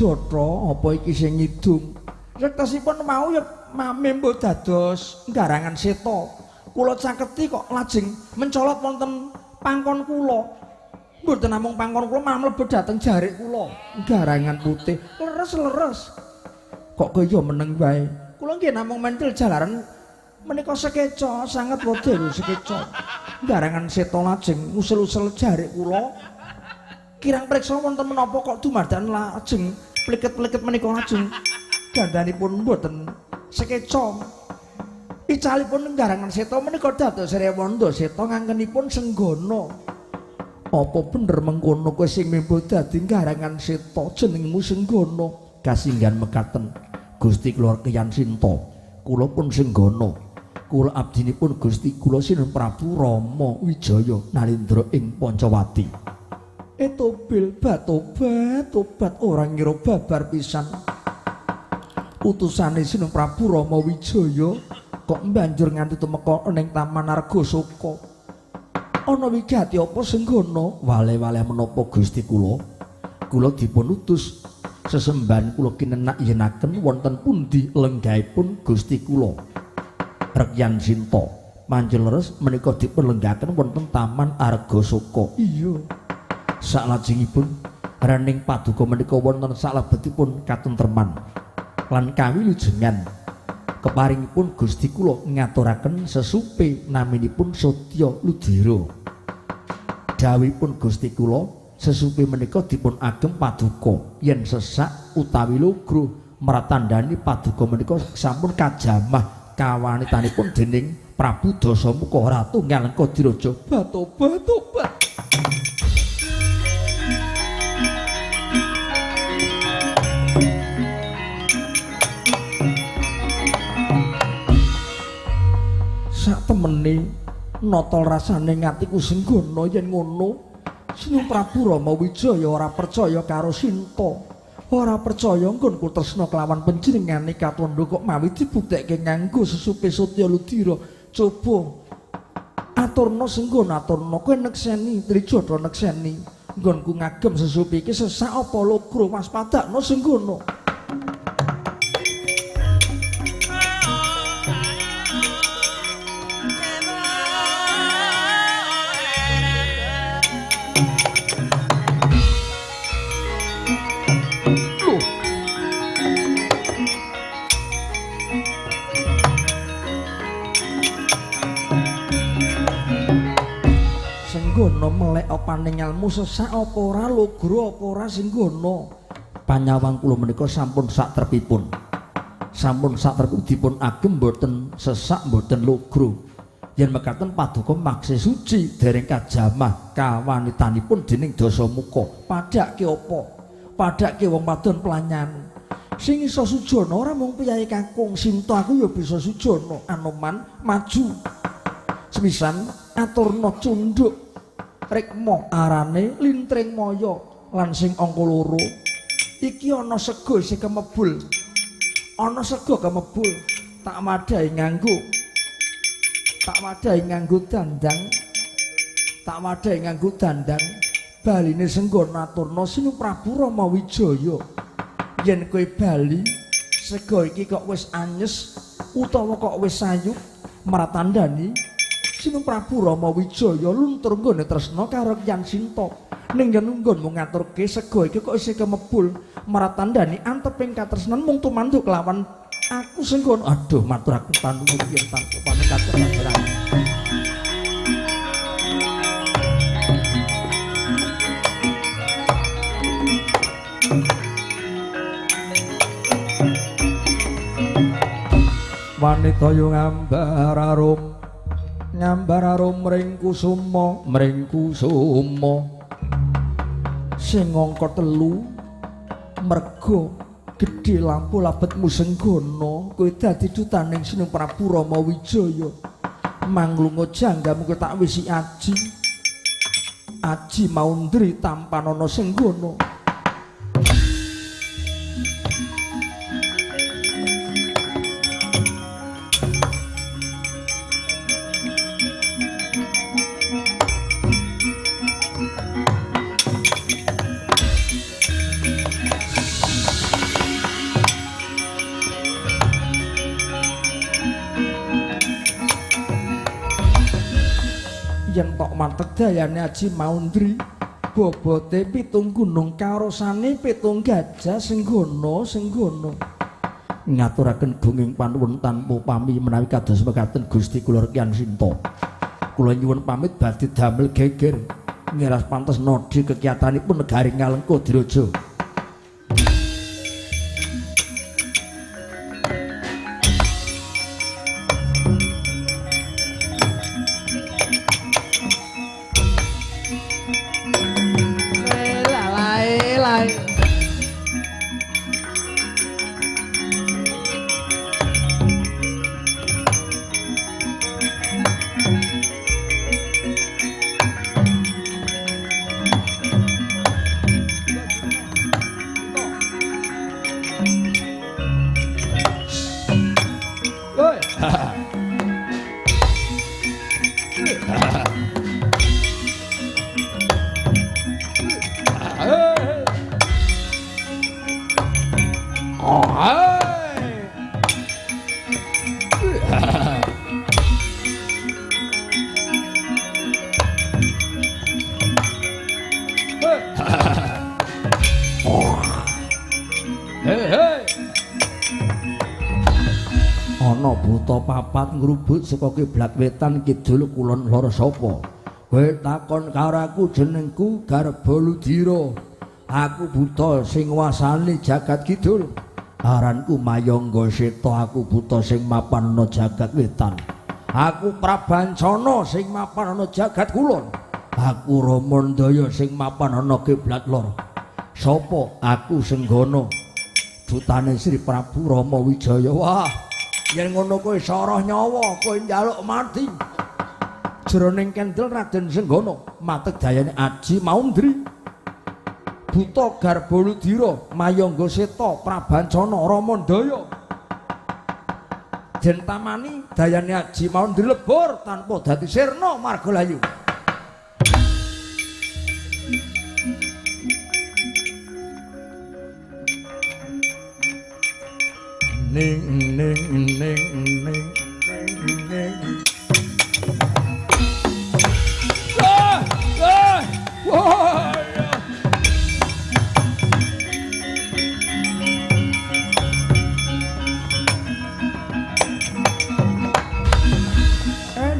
Trijata apa iki sing ngidung? Rektosipun mau ya mamembo dados garangan seta. Kula caketi kok lajeng mencolot wonten pangkon kula. Mboten namung pangkon kula malah mlebet dhateng jarik kula. Garangan putih leres-leres. Kok kaya meneng wae. Kula nggih namung mentil jalaran menika sekeca sanget wedhe lho sekeca. Garangan seta lajeng usel-usel jarik kula. Kirang priksa wonten menapa kok dumardan lajeng pliket-pliket menika lajeng gandhanipun mboten sekeca. Icalipun garangan seta menika dados Rewanda Seta ngangkenipun Senggana. Apa bener mengkono kowe sing mimbo dadi garangan seta jenengmu Senggana? Kasinggan mekaten Gusti kula Kyang Sinta, kula pun Senggana. Kula abdinipun Gusti kula Sinuhun Prabu Rama Wijaya Nalindra ing Pancawati. Etobil batobat tobat ora ngira babar pisan. Utusane Sinuhun Prabu Rama Wijaya kok banjur nganti tumeka ning Taman Argasoka. Ana wigati apa Senggana? Wale-wale menapa Gusti kula? Kula dipun utus sesembahan kula kinenak yenaken wonten pundi lenggahipun Gusti kula. Rekyan Sinta manjil leres menika dipun lenggahaken wonten Taman Argasoka. Iya. Saklajengipun rening paduka menika wonten salebetipun katentreman lan kawilujengan. Keparingipun Gusti kula ngaturaken sesupe naminipun Satya Ludira. Dawuhipun Gusti kula sesupe menika dipun agem paduka yen sesak utawi logro mratandani paduka menika sampun kajamah kawanitanipun dening Prabu Dasamuka Ratu Ngalengka Diraja. Batobat tobat. Sak temene nata rasane ngatiku Senggana yen ngono Sinuhun Prabu Rama Wijaya ora percaya karo Sinta. Ora percaya nggonku tresna kelawan panjenengane katandha kok mawi dibuktekke nganggo sesupe Satya Ludira. Coba aturna Senggana aturna kowe nekseni Trijata nekseni nggonku ngagem sesupe iki sesak apa logro waspadakno Senggana. Senggana melek opane ngalmu sesak apa ora logro apa ora Senggana. Panyawang kula menika sampun sak trepipun. Sampun sak trepipun dipun agem mboten sesak mboten logro. Yen mekaten paduka makse suci dereng kajamah kawanitanipun dening Dasamuka. Padhakke apa? Padhakke wong wadon pelanyan. Sing iso sujana ora mung priyayi kakung Sinta, aku ya bisa sujana. Anoman maju. Sepisan aturna cundhuk rikma arane lintring maya lan sing angka loro iki ana sega sing kemebul. Ana sega kemebul tak wadahi nganggo. Tak wadahi nganggo dandang. Tak wadahi nganggo dandang. Baline Senggana aturna Sinuhun Prabu Rama Wijaya. Yen kowe bali sega iki kok wis anyes utawa kok wis sayup mratandani Sinuhun Prabu Rama Wijaya luntur nggone tresna karo Kyang Sinta. Ning yen nggonmu ngaturke sega iki kok isih kemebul mratandani anteping katresnan mung tumanduk kelawan aku Senggana. Aduh matur aku panuwun yen tanpa panekatur. Wanita yo ngambar arum ngambar arum mring kusuma mring kusuma sing angka 3 merga gedhe lampu labetmu Senggana kowe dadi dutaning Sinuhun Prabu Rama Wijaya manglunga janggamu kowe tak wisi aji aji maundri tampanana Senggana. yen tok mantek dayane Aji Maundri. Bobote 7 gunung karosane 7 gajah senggono senggono. Ngaturaken gunging panuwun tanpa pami menawi kados mekaten Gusti kula Rekian Sinta. Kula nyuwun pamit badhe damel geger ngiras pantes nodhi kekiyatanipun negari Ngalengka Diraja. Ana buta papat ngrubut saka kiblat wetan kidul kulon lor sapa? Kowe takon karo aku jenengku Garba Ludira. Aku buta sing nguasani jagat kidul. Aranku Mayangga Seta, aku buta sing mapan ana jagat wetan. Aku Prabancana sing mapan ana jagat kulon. Aku Ramandaya sing mapan ana kiblat lor. Sapa? Aku Senggana. Dutane Sri Prabu Rama Wijaya. Wah, yen ngono kowe soroh nyawa, kowe njaluk mati. Jroning kendel Raden Senggana matek dayane Aji Maundri. Buta Garba Ludira, Mayangga Seta, Prabancana, Ramandaya. Den tamani dayane Aji Maundri lebur tanpa dadi sirna marga layu. Ning ning ning ning ning. Ah! Ah! Wah!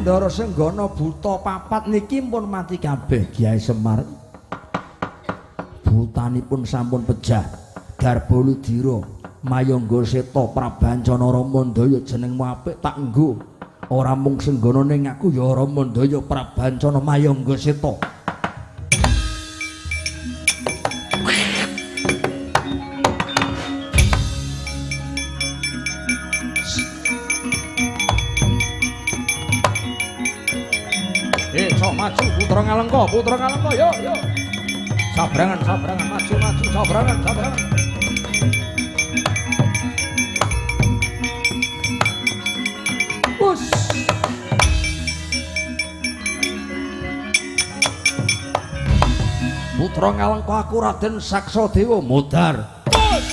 Ndara Senggana buta papat niki pun mati kabeh Kyai Semar. Butanipun sampun pejah. Garba Ludira, Mayangga Seta, Prabancana, Ramandaya jenengmu apik tak nggo. Ora mung Senggana ning aku ya Ramandaya, Prabancana, Mayangga Seta. Maju Putra Ngalengka, Putra Ngalengka, yo yo. Sabrangan, sabrangan, maju maju, sabrangan, sabrangan. Bus. Putra Ngalengka aku Raden Saksadewa modar. Bus.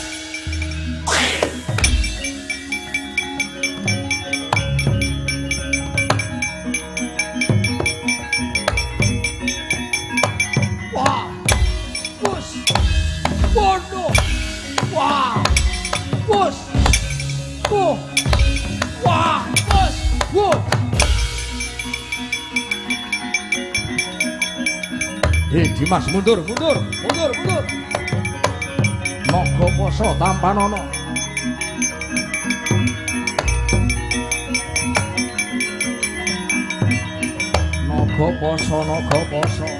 Dimas mundur, mundur, mundur, mundur. Naga poso tampanono. Naga poso, naga poso.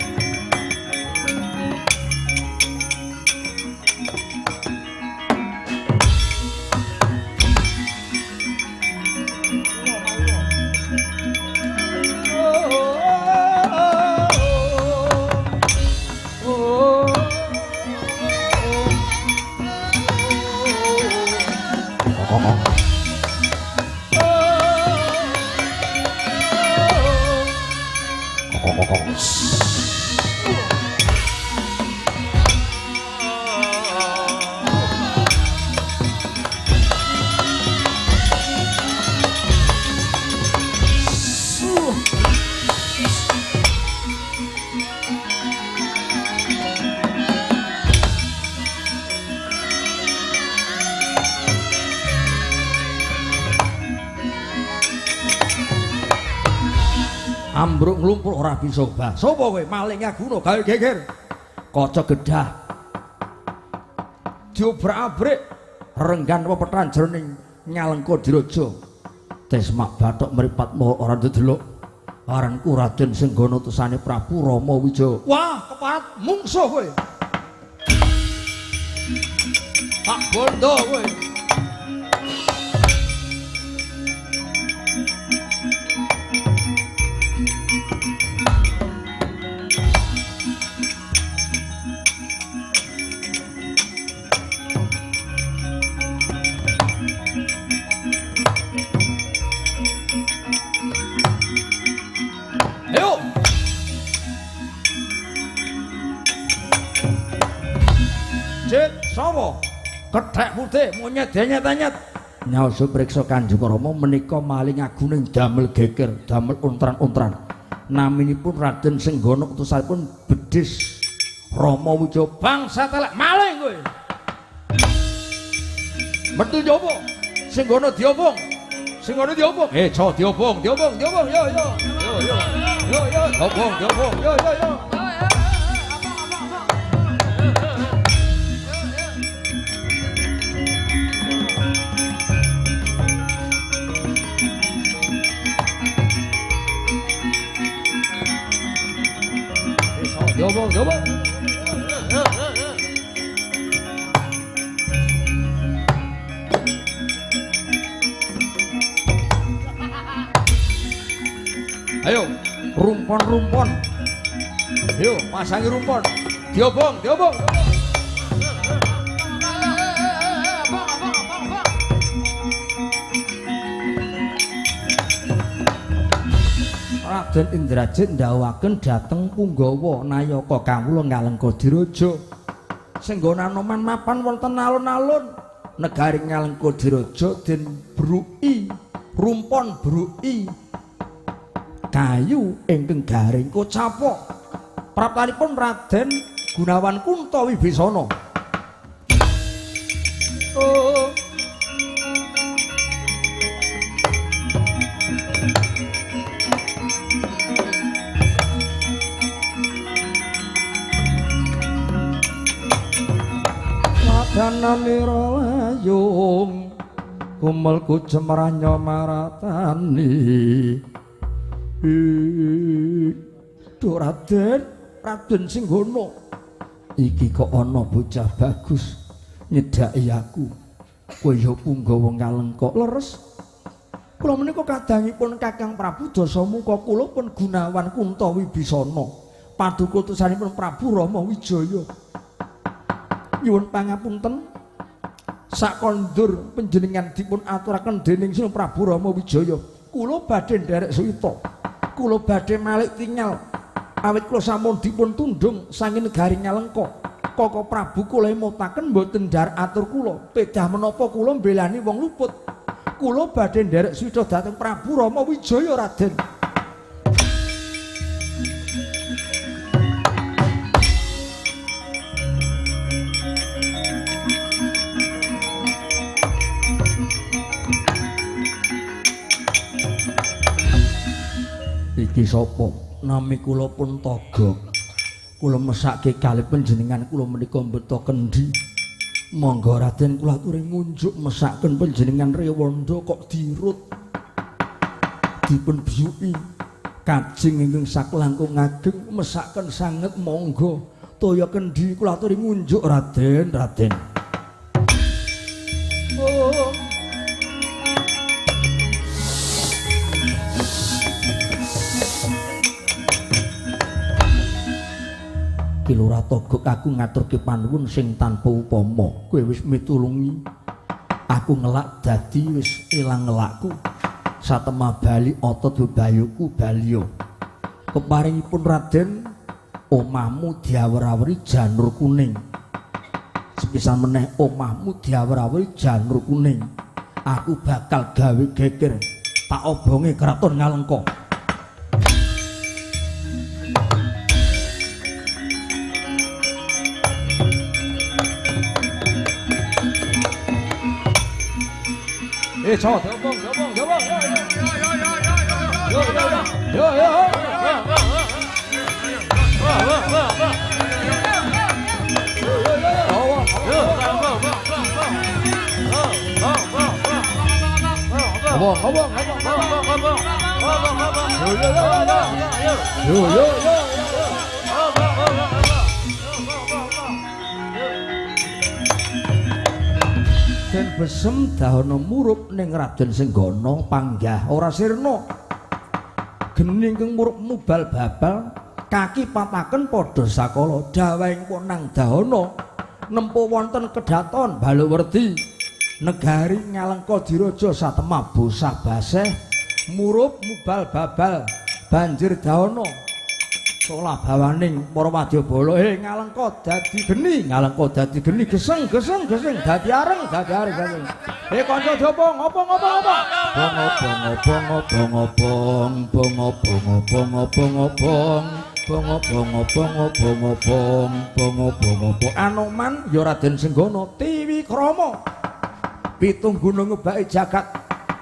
Ambruk nglumpur ora bisa obah. Sapa kowe? Maling aguna gawe geger. Kaca gedah diobrak-abrik renggan pepethan jroning Ngalengka Diraja. Tesmak bathok mripat maha ora ndedelok. Aranku Raden Senggana utusane Prabu Rama Wijaya. Wah, keparat mungsuh kowe. Tak bondo kowe. Ayo. Cek sapa? Kethek putih monyet denyet-denyet. Nyaos priksa Kanjeng Rama menika maling aguning damel geger, damel untran-untran. Naminipun Raden Senggana utusanipun Bedhis Rama Wijaya. Bangsa telek maling kowe. Metu njaba. Senggana diobong. Senggana diobong. Co diobong, diobong, diobong. Yo yo. Yo yo. Yo yo, diobong, diobong. Yo yo yo. Diobong, diobong. Ayo, rumpon-rumpon. Ayo, pasangi rumpon. Diobong, diobong. Raden Indrajit ndhawuhaken dhateng punggawa nayaka kawula Ngalengka Diraja. Senggana Anoman mapan wonten alun-alun negari Ngalengka Diraja den bruki rumpon bruki kayu ingkang garing kocapok. Praptanipun Raden Gunawan Kunta Wibisana. Oh. Wadananira layung kumel kucemranya maratani. Duh Raden, Raden Senggana. Iki kok ana bocah bagus nyedhaki aku. Kowe ya punggawa Ngalengka. Leres. Kula menika kadangipun Kakang Prabu Dasamuka, kula pun Gunawan Kunta Wibisana. Paduka utusanipun Prabu Rama Wijaya. Nyuwun pangapunten sakondur panjenengan dipun aturaken dening Sri Prabu Rama Wijaya. Kula badhe nderek suwita. Kula badhe malik tingal. Awit kula sampun dipun tundhung saking negari Ngalengka. Koko Prabu kula emutaken mboten ndhar atur kula. Pedah menapa kula mbelani wong luput. Kula badhe nderek suwita dhateng Prabu Rama Wijaya Raden. Iki sapa? Nami kula pun Togok. Kula mesake kalih panjenengan kula menika mbeta kendhi. Monggo Raden kula aturi ngunjuk mesaken panjenengan rewanda kok dirut. Dipun biyuki kajeng ingkang saklangkung ageng mesaken sanget monggo. Toya kendhi kula aturi ngunjuk Raden, Raden. Oh. Ki Lurah Togok aku ngaturke panuwun sing tanpa upama. Kowe wis mitulungi aku ngelak dadi wis ilang ngelakku. Satemah bali otot bebayuku baliyo. Keparingipun Raden omahmu diawer-aweri janur kuning. Sepisan meneh omahmu diawer-aweri janur kuning. Aku bakal gawe geger tak obonge kraton Ngalengka. Diobong, diobong, diobong. Yo, yo, yo, yo, yo, yo. Yo yo. Yo yo yo. Den besem dahana murup ning Raden Senggana panggah ora sirna. Geni ingkang murup mubal babal kaki pataken padha sakala dawahing ponang dahana nempo wonten kedaton Baluwerti negari Ngalengka diraja satemah bosah baseh murup mubal babal banjir dahana solah bawaning para wadyabala Ngalengka dadi geni, Ngalengka dadi geni, geseng geseng geseng dadi areng, dadi areng, dadi. Kanca diobong, obong obong obong. Bong obong obong obong obong, bong obong obong obong obong, bong obong obong obong obong, bong obong obong. Anoman ya Raden Senggana Tiwikrama. Pitung gunung ngebaki jagat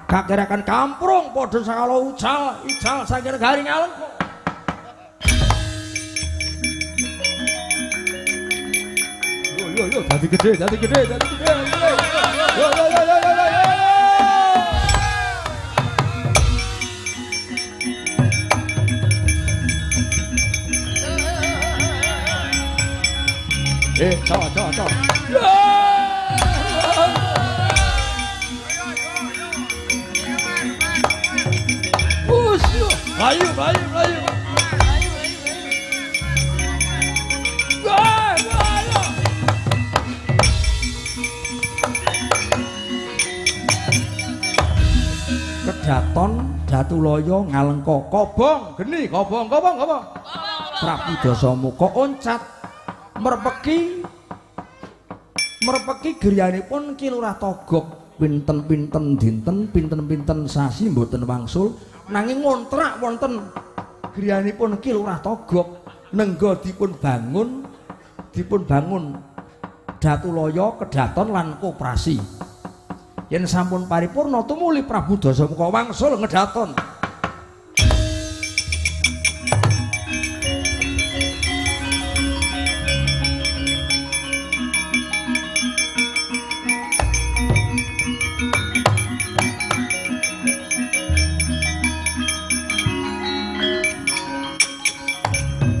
kakerakan kamprung padha sakala ucal ical saking negari Ngalengka. Yo yo, dadi gede, dadi gede, dadi gede. Yo yo yo yo yo yo. Co co co. Ayo, ayo, ayo. Kedaton Datulaya Ngalengka kobong geni kobong kobong kobong. Prabu Dasamuka oncat merpeki merpeki griyanipun Ki Lurah Togok pinten-pinten dinten pinten-pinten sasi mboten wangsul nanging ngontrak wonten griyanipun Ki Lurah Togok nengga dipun bangun Datulaya kedaton lan koperasi. Yen sampun paripurna tumuli Prabu Dasamuka wangsul ngedaton.